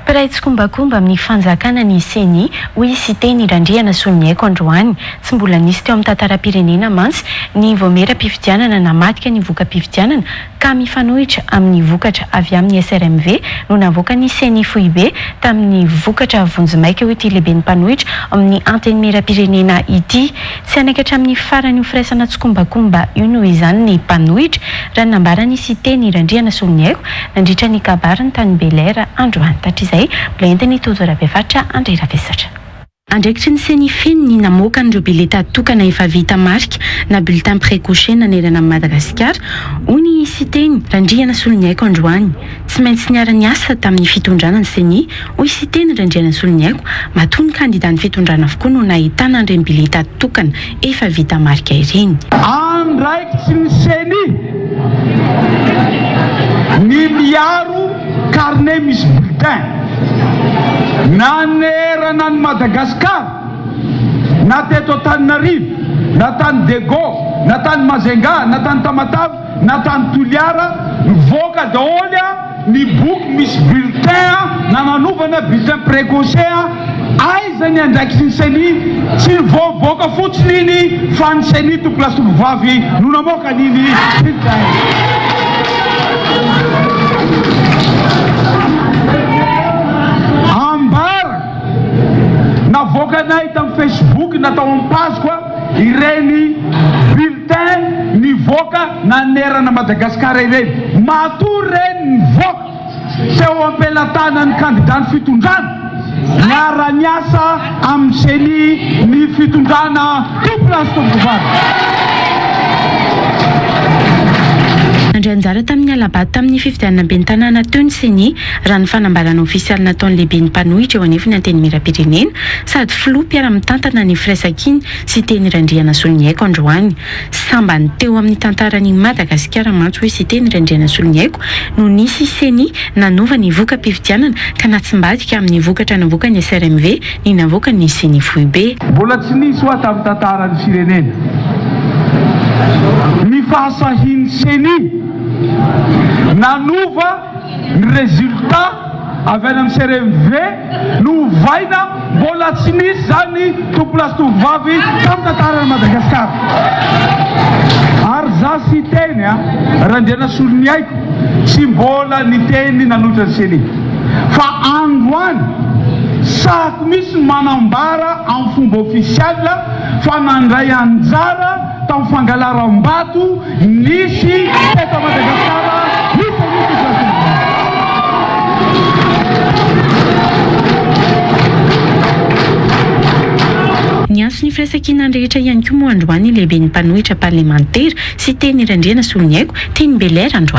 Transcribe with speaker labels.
Speaker 1: Mpiray tsikombakomba amin'ny fanjakana ny Ceni, hoy i Siteny Randrianasoloniaiko androany. Tsy mbola nisy teo amin'ny tantaram-pirenena mantsy ny vaomieram-pifidianana namadika ny voka-pifidianana ka mifanohitra amin'ny vokatra avy amin'ny SRMV no navoakan'ny Ceni foibe tamin'ny vokatra vonjimaika, hoy ity lehiben'ny mpanohitra ao amin'ny Antenimierampirenena ity. Tsy hanaiky hatramin'ny farany io firaisana tsikombakomba io noho izany ny mpanohitra, raha ny nambaran'i Siteny Randrianasoloniaiko nandritra ny kabariny tany Bel'Air androany. Tatrizay, mbola entin'i Tojo Rabefaritra André Ravesatra. Andraikitry ny Ceni feno ny namoaka an'ireo bileta tokana efa vita marika na bulletin précoché nanerana an'i Madagasikara, hoy ny Siteny Randrianasoloniaiko androany. Tsy maintsy niara-niasa tamin'ny fitondrana ny Ceni, hoy Siteny Randrianasoloniaiko, matoa ny kandidan'ny fitondrana avokoa no nahitana an'ireny bileta tokana efa vita marika ireny.
Speaker 2: Andraikitry ny Ceni ny miaro carnet misy bulletin nanerana an'i Madagasikara na teto Antananarivo na tany Diego na tany Majunga na tany Tamatave na tany Toliara, nivoaka daholo ny boky misy bulletin nananovana bulletin precoce, aiza ny andraikitry ny ceni, tsy nivoaboaka fotsiny iny fa ny ceni tompolahy sy tompovavy no namoaka an'iny bulletin iny. Ambara, navoakanay tamin'ny facebook na tao amin'ny page-ko ireny bulletin nivoaka nanerana Madagasikara ireny. Matoa ireny nivoaka teo am-pelatanan'ny kandidan'ny fitondrana, niara-niasa amin'ny ceni ny fitondrana tompolahy sy tompovavy.
Speaker 1: Nandray anjara tamin'ny hala-bato tamin'ny fifidianana ben'ny tanàna teo ny ceni, raha ny fanambarana ofisialy nataon'ny lehiben'ny mpanohitra eo anivon'ny Antenimierampirenena sady filoha mpiara-mitantana ny Firaisankina Siteny Randrianasoloniaiko androany. Sambany teo amin'ny tantaran'i Madagasikara mantsy hoy Siteny Randrianasoloniaiko no nisy Ceni nanova ny voka-pifidianana ka natsimbadika amin'ny vokatra navoakan'ny SRMV ny navoakan'ny Ceni foibe.
Speaker 2: Mbola tsy nisy hoa tamin'ny tantaran'ny firenena ny fahasahian'ny Ceni nanova ny résultat avy any amin'ny CRMV no ovaina, mbola tsy nisy zany tompolahy sy tovovavy tamin'ny tantaran'i Madagasikara. Ary za Siteny a, Randrianasoloniaiko, tsy mbola niteny nanohitra ny Ceni. Fa androany sahako mihitsy ny manambara amin'ny fomba ofisialy fa nandray anjara tamin'ny fangalaram-bato Nisy teto Madagasikara nisy an'io fifandraisana io.
Speaker 1: Niantso ny firaisankinan'ny rehetra ihany koa moa androany ny lehiben'ny mpanohitra parlemantera, Siteny Randrianasoloniaiko, teny Bel'Air androany.